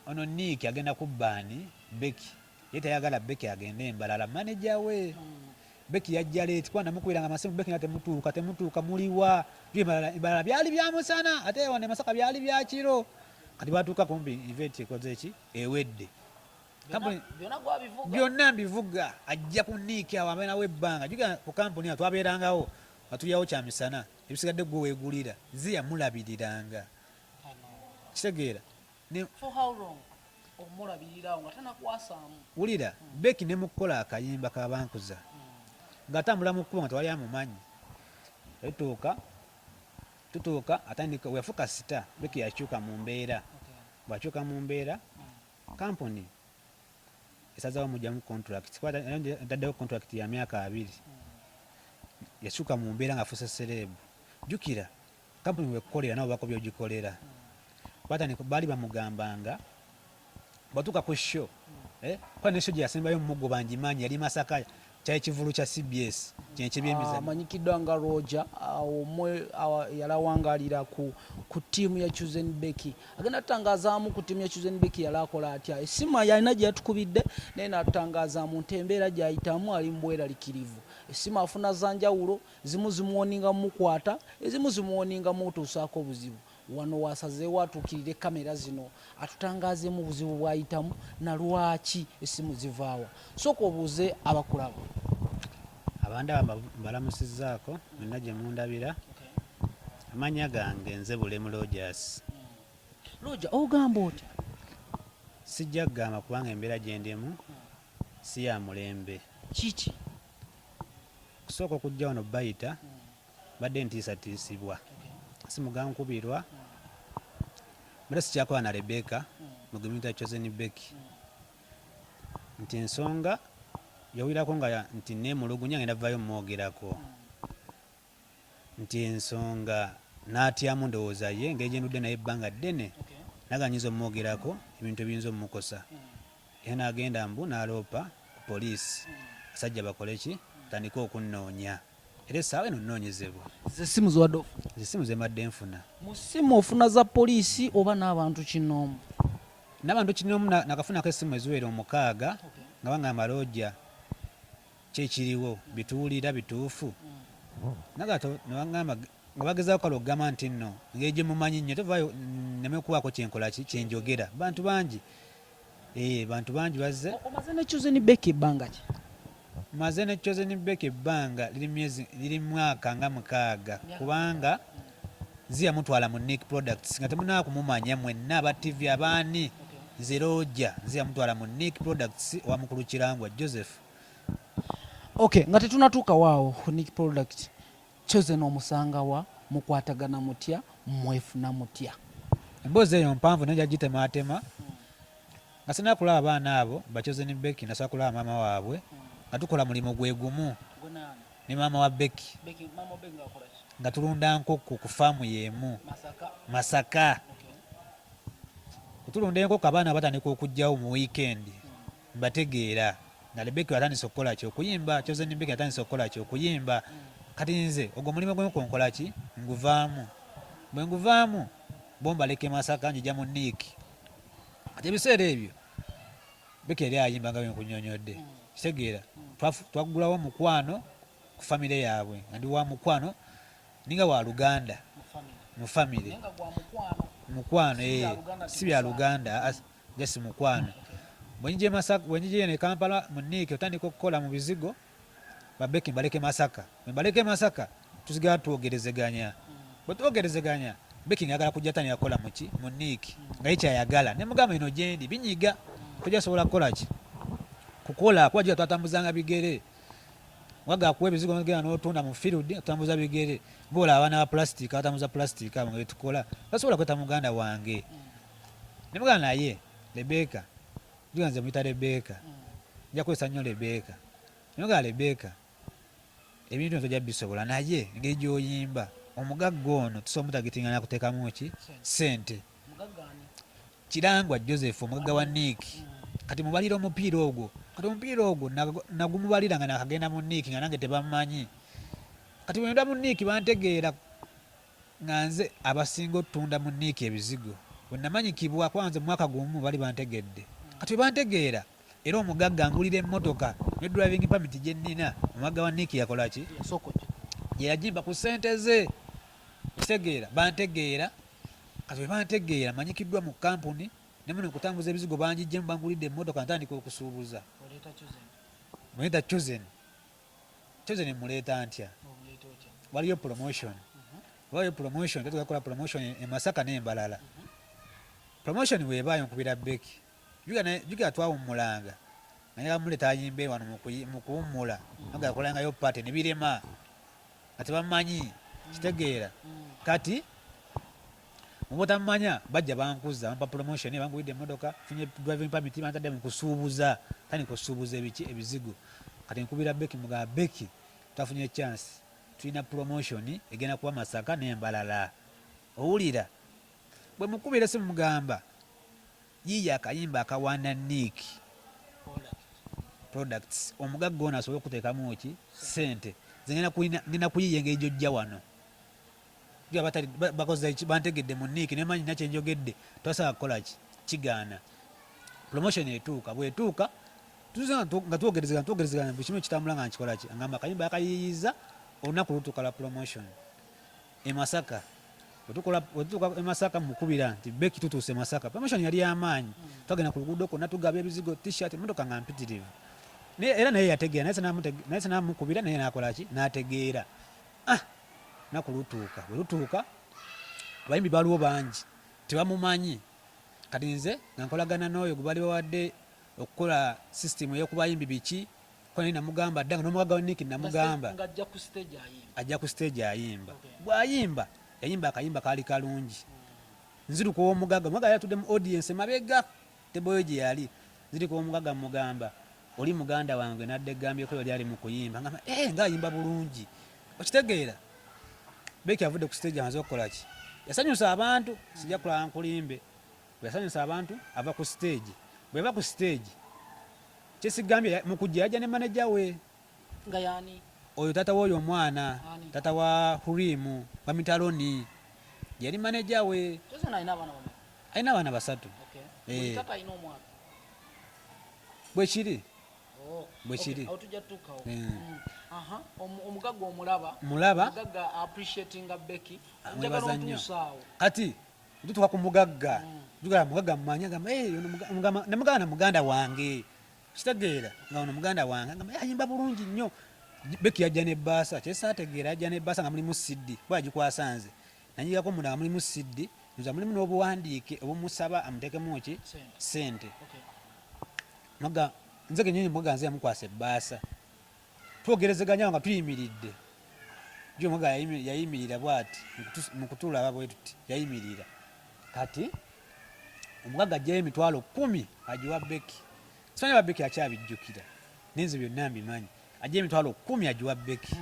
Ono Nick agenda kubba ani? Becky. Ye tayagala Becky agende e Mbarara. Manager we. Becky yajja late kuba namukubiranga amasimu, Becky nga temutuuka, temutuuka, muliwa? E Mbarara byali bya musana ate wano e Masaka byali bya kiro. Kati batuuka kumpi event ekoze ki? Ewedde. Byonna mbivuga. Ajja ku Nick awo abeerawo ebbanga. Jjukira ku kampuni awo twabeerangawo nga tulyawo kyamisana, ebisigadde ggwe weegulira. Nze yamulabiriranga. Kitegeera? Ne For how long omulabirira awo nga tanakwasaamu? Wulira, Becky ne mu kukola akayimba ka Bankuza ng'atambula mu kkubo nga tewali amumanyi. Tutuuka tutuuka atandika we yafuuka sita, Becky yakyuka mu mbeera. Bw'akyuka mu mbeera, kampuni esazawo mugyamu contract kuba etaddewo contract ya myaka abiri. Yakyuka mu mbeera ng'afuuse celeb. Jjukira Kampuni wekukolera nawe obako byogikolera. Batandika baali bamugambanga bwatuuka ku show eh, kuba ne show gyeyasembayo mugoba ngimanyi yali Masaka, kyali kivulu kya CBS kino eky'ebyemizannyo. Amanyikiddwa nga Roger omwe yali awangalira ku ku ttiimu ya Chosen Becky agenda tutangazaamu ku ttiimu ya Chosen Becky yali akola atya. Essimu yalina gye yatukubidde naye n'atutangazaamu nti embeera gy'ayitamu ali mu bweralikirivu, essimu afuna za njawulo, Zimu zimuwoninga mumukwata, ezimu zimuwoninga mutuusaako obuzibu. Wano w'asazeewo atuukirire kkamera zino atutangaazeemu obuzibu bw'ayitamu na lwaki essimu zivaawa. Sooka obuuze abakulaba. Abandaba mbalamusizzaako mwenna gye mundabira. Amannya gange nze Bulemu Lojas. Loja, ogamba otya? Sijja kugamba kubanga embeera gye ndimu si ya mulembe. Kiki? Okusooka okujja wano bayita mbadde ntiisatiisibwa, amasimu gankubirwa, mbadde sikyakola na Rebecca Mugumita Chosen Becky nti ensonga yawulirako nga nti neemulugunya ngenda vaayo mmwogerako nti ensonga n'atyamu ndowooza ye engeri gye ndudde naye ebbanga ddene naga nyinza omwogerako ebintu ebiyinza omukosa era n'agenda mbu n'aloopa ku poliisi basajja bakole ki batandike okunnoonya era essaawa eno nnoonyezebwa. Ze ssimu z'obadde ofuna? Ze ssimu ze mbadde nfuna. Mu ssimu ofuna za poliisi oba n'abantu kinnoomu? N'abantu kinnoomu nakafunako essimu eziwera omukaaga nga bangamba Looja ki ekiriwo bye tuwulira bituufu? Nagato ne bangamba nga bagezaako kale okugamba nti nno engeri gye mumanyi nnyo tovaayo nneme kubaako kye nkola ki kye njogera. Bantu bangi eh, bantu bangi bazze. Omaze ne Chosen Becky ebbanga ki? Maze ne Chosen Becky ebbanga liri myezi liri mwaka nga mukaaga kubanga nze yamutwala mu Nick Products nga temunaba kumumanya mwenna aba TV abaani nze Roger nze yamutwala mu Nick Products owa mukulu Kirangwa Joseph. Okay, nga tetunatuuka waawo ku Nick Product, Chosen omusanga wa, mukwatagana mutya, mwefuna mutya? Emboozi eyo mpanvu naye nja gitemaatema. Nga sinaba kulaba baana abo ba Chosen Becky nasoka kulaba maama waabwe nga tukola mulimu gwe gumu ne maama wa Becky nga tulunda nkoko ku faamu y'emu Masaka. Bwe tulunda enkoko abaana batandika okujjawo mu wiikendi mbategeera nga Rebecca atandise okukola ki okuyimba, Chosen Becky atandise okukola ki okuyimba. Kati nze ogwo omulimu gw'enkoko nkola ki nguvaamu. Bwe nguvaamu bo mbaleka e Masaka njija mu Nick. Kati ebiseera ebyo Becky yali ayimba nga bwe nkunyonyodde. Kitegeera twaggulawo omukwano ku famire yaabwe nga ndi wa mukwano ninga wa luganda mu famire mukwano eh, si bya luganda just mukwano. Bwe njija eno e Kampala mu Nick otandika okukola mu bizigo ba Becky mbaleke Masaka. Bwe mbaleka e Masaka tusigala twogerezeganya. Bwe twogerezeganya Becky ng'ayagala kujja tandika kukola muki mu Nick nga ye kyayagala ne mugamba eno gyendi binyiga tojja sobola kukola ki kukola kuba gira twatambuzanga bigere waga akuwa ebizigo nogenda n'otunda mu field otambuza bigere ng'ola abaana ba plastic abatambuza plastic abo nga betukola tasobola kweta muganda wange ne mugamba naye Rebecca juga nze muyita Rebecca nja kukozesa nnyo Rebecca ne mugamba Rebecca ebintu bino tojja bisobola naye engeri gy'oyimba omugagga ono tusobola mutagitinga nakuteekamu ki ssente Kirangwa Joseph omugagga wa Nick kati mubalira omupiira ogwo kati omupiira ogwo nagumubalira nga nakagenda mu Nick nga nange tebammanyi kati bwenda mu Nick bantegeera nga nze abasinga otunda mu Nick ebizigo. Bwe namanyikibwa kwanze mu mwaka gumu bali bantegedde. Kati bwe bantegeera era omugagga angulira emmotoka ne driving permit gye nnina, omugagga wa Nick yakola ki? Gye yagimpa ku ssente ze. Kitegeera, bantegeera. Kati bwe bantegeera manyikiddwa mu kampuni ne muno okutambuza ebizigo bangiggyemu bangulidde emmotoka ntandika okusuubuza. Muleeta Chosen. Chosen mmuleeta ntya? Waliyo promotion. Waliyo promotion, tetugenda kukola promotion e Masaka n'embalala. Promotion bw'ebaayo nkubira Becky. Jjukira twawummulanga nga njagala muleeta ayimbe wano mu kuwummula nga yakolangayo party ne birema nga tebamanyi kitegeera. Kati mu butamanya bajja bankuza bampa promotion bangulidde emmotoka nfunye driving permit bantadde mu kusuubuza tandika okusuubuza ebiki ebizigo. Kati nkubira Becky mugamba Becky twafunye chance tulina promotion egenda kuba Masaka ne Mbarara owulira. Bwe mukubira essimu mugamba yiiya akayimba akawaana Nick Products omugagga ono asobole okuteekamu ki ssente nze ngenda kuyiiya engeri gy'ojja wano. Bakoze ki bantegedde mu Nick ne manyi nina kye njogedde tosobola kukola ki kigaana. Promotion etuuka bw'etuuka tuze nga twogerezegana twogerezegana buli kimu ekitambula nga nkikola ki angamba akayimba yakayiiyizza olunaku lutuuka lwa promotion. E Masaka bwe tutuuka e Masaka mukubira nti Becky tutuuse e Masaka. Promotion yali y'amaanyi twagenda ku luguudo kwonna tugaba ebizigo t-shirt emmotoka nga mpitirivu era naye yategeera naye sinamukubira naye n'akola ki n'ategeera. Ah lunaku lutuuka bwe lutuuka abayimbi baliwo bangi tebamumanyi kati nze nga nkolagana n'oyo gwe bali bawadde okukola system ey'okubayimbi biki ko naye namugamba dda nga n'omugagga wa Nick namugamba ajja ku stage ayimba bw'ayimba yayimba akayimba kaali kalungi nziruka ow'omugagga omugagga yali atudde mu audience mabega table yo gye yali nziruka ow'omugagga mugamba oli muganda wange nadde gambyeko yali ali mu kuyimba ngamba eh nga ayimba bulungi okitegeera Becky avudde ku stage amaze okukola ki yasanyusa abantu sijja kulaba nkulimbe bwe yasanyusa abantu ava ku stage bwe yava ku stage kyesigambye mu kujja yajja ne manager we nga yani oyo taata w'oyo omwana taata wa Hurimu bamuyita Loni yali manager we alina abaana basatu. Eh. Bwekiri oh, bwekiri eh. Omugagga omulaba mulaba amwebaza nnyo kati tutuuka ku mugagga jukira mugagga mumanyi agamba namugamba na muganda wange kitegeera nga ono muganda wange agamba ayimba bulungi nnyo. Becky yajja n'ebbaasa kyesaategeera yajja n'ebbaasa nga mulimu CD kuba yagikwasa nze nanyigako munda nga mulimu CD nza mulimu n'obuwandiike obumusaba amuteekemu ki ssente muga nze kenyini muga nze yamukwasa ebbaasa twogerezeganya nga tuyimiridde jo muga yayimirira bwati mu kutulaba bwe tuti yayimirira kati omugagga ajjayo 100,000 agiwa Becky simanyi ba Becky akyabijjukira nenze byonna mbimanyi ajja 100,000 agiwa Becky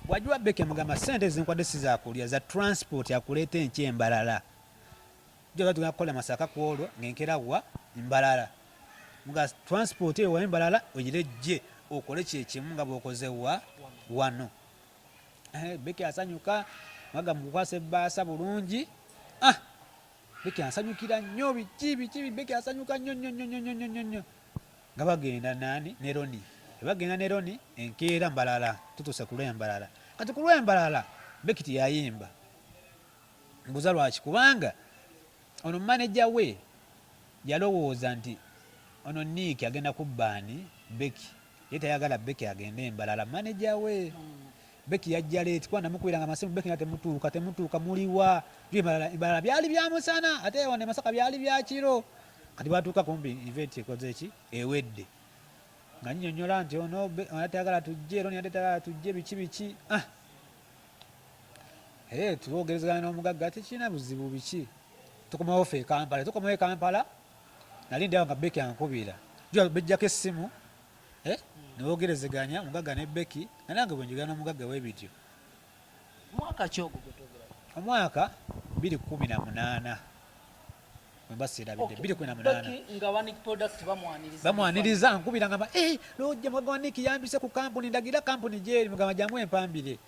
bw'agiwa Becky amugamba ssente ezinkwadde si zakulya za transport akuleeta enkya embalala jo tugenda kukola Masaka ku olwo ng'enkeera wa Mbarara nga transport eyo wa Mbarara ogire jje okole kyekimu nga bw'okoze wa wano. Becky asanyuka mugagga mukukwasa ebbaasa bulungi ah Becky ansanyukira nnyo biki biki Becky asanyuka nnyo nnyo nnyo nnyo nnyo nnyo nnyo nga bagenda nani ne Roni bagenda ne Roni enkeera Mbarara tutuuse ku lw'Embarara kati ku lw'Embarara Becky teyayimba mbuuza lwaki kubanga ono manager we yalowooza nti ono Nick agenda kubba ani Becky ye tayagala Becky agende Mbarara manager we Becky yajja late kuba namukubiranga amasimu Becky nga temutuuka temutuuka muliwa Mbarara byali bya musana ate wano e Masaka byali bya kiro kati batuuka kumpi event ekoze ki ewedde nga nnyonnyola nti ono tayagala tujje Roni yadde tayagala tujje biki biki ah Hey, twogerezegana n'omugagga tekirina buzibu biki tukomawo ffe e Kampala tukomawo e Kampala nali ndi awo nga Becky ankubira bejjako essimu eh, ne bogerezeganya omugagga ne Becky nga nange bwe njogera n'omugagga bwe bityo. Mwaka ki ogwo gwe twogera? Omwaka 2018 bwe mba seerabidde 2018. Becky nga ba Nick Product bamwaniriza. Bamwaniriza ankubira ngamba eh, lojja mugagga wa Nick yambise ku kampuni ndagira kampuni gyeri mugamba jangu empambire.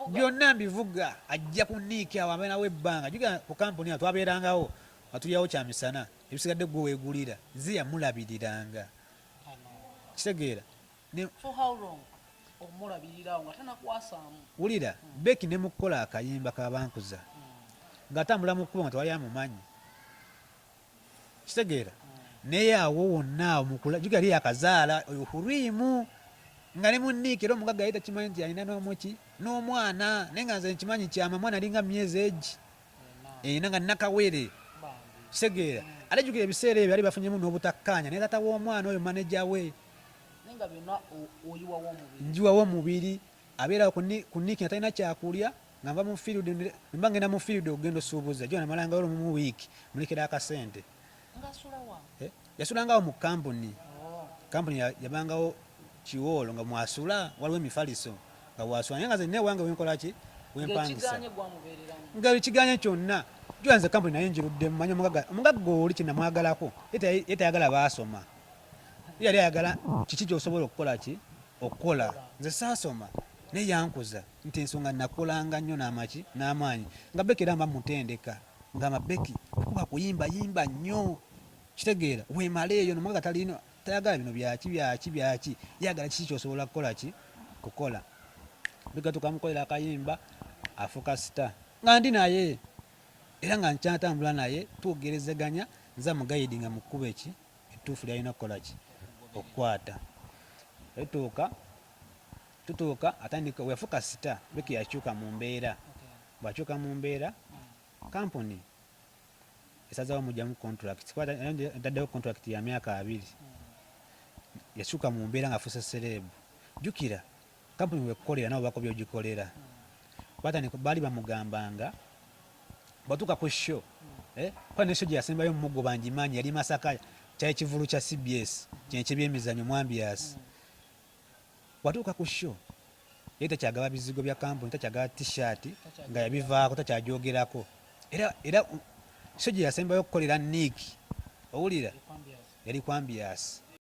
Byonna mbivuga. Ajja ku Nick awo abeerawo ebbanga. Jjukira ku kampuni awo twabeerangawo nga tulyawo kyamisana, ebisigadde gwe weegulira. Nze yamulabiriranga. Kitegeera? Wulira, Becky ne mu kukola akayimba ka Bankuza ng'atambula mu kkubo nga tewali amumanyi. Kitegeera? Naye awo wonna awo mukula jjukira yali yakazaala oyo Hurimu nga ne munniika era omugagga yali takimanyi nti alina n'omuki n'omwana naye nga nze nkimanyi kyama mwana alinga myezi egi ena nga nakawere. Kitegeera? Ate jjukira ebiseera ebyo bali bafunyemu n'obutakkaanya ne taata w'omwana oyo maneja we. Njiwawo omubiri abeera ku niiki nga talina kyakulya nga nva mu field mba ngenda mu field okugenda osuubuza jona namalangayo lumu mu wiiki mulekera akasente. Eh, yasulangawo mu kampuni. Oh. Kampuni yabangawo kiwoolo nga mwasula waliwo emifaliso nga wasula naye nga nze nina ewange wenkola ki wempangisa nga ekiganye kyonna jula nze kampuni naye njiruddemu manyi omugagga omugagga oli kyenamwagalako ye tayagala baasoma ye yali ayagala kiki kyosobola okukola ki okukola nze saasoma naye yankuza nti ensonga nakolanga nnyo n'amaki n'amaanyi nga Becky era mba mutendeka ngamba Becky kuba kuyimba yimba nnyo kitegeera wemale eyo nomugaga talina tayagala bino byaki byaki byaki yagala kiki kyosobola kukola ki kukola Becky tukamukolera akayimba afuuka star nga ndi naye era nga nkyatambula naye twogerezeganya nze amugayidinga mu kkubo eki ettuufu lyalina okukola ki okukwata etuuka Tutuuka atandika weyafuka star Becky yakyuka mu mbeera bwakyuka mu mbeera kampuni esazawo mujjamu contract kuba etaddewo contract ya myaka abiri yakyuka mu mbeera nga afuse celeb jukira kampuni wekukolera nawe obako byogikolera batandika baali bamugambanga bwatuuka ku show eh, kuba ne show gyeyasembayo mugoba ngimanyi yali Masaka kyali kivulu kya CBS kino ekyebyemizanyo mwambiasi Bwatuuka ku show yali takyagaba bizigo bya kampuni, takyagaba t-shirt nga yabivaako takyagyogerako era era show gye yasembayo okukolera Nick owulira yali ku ambiance.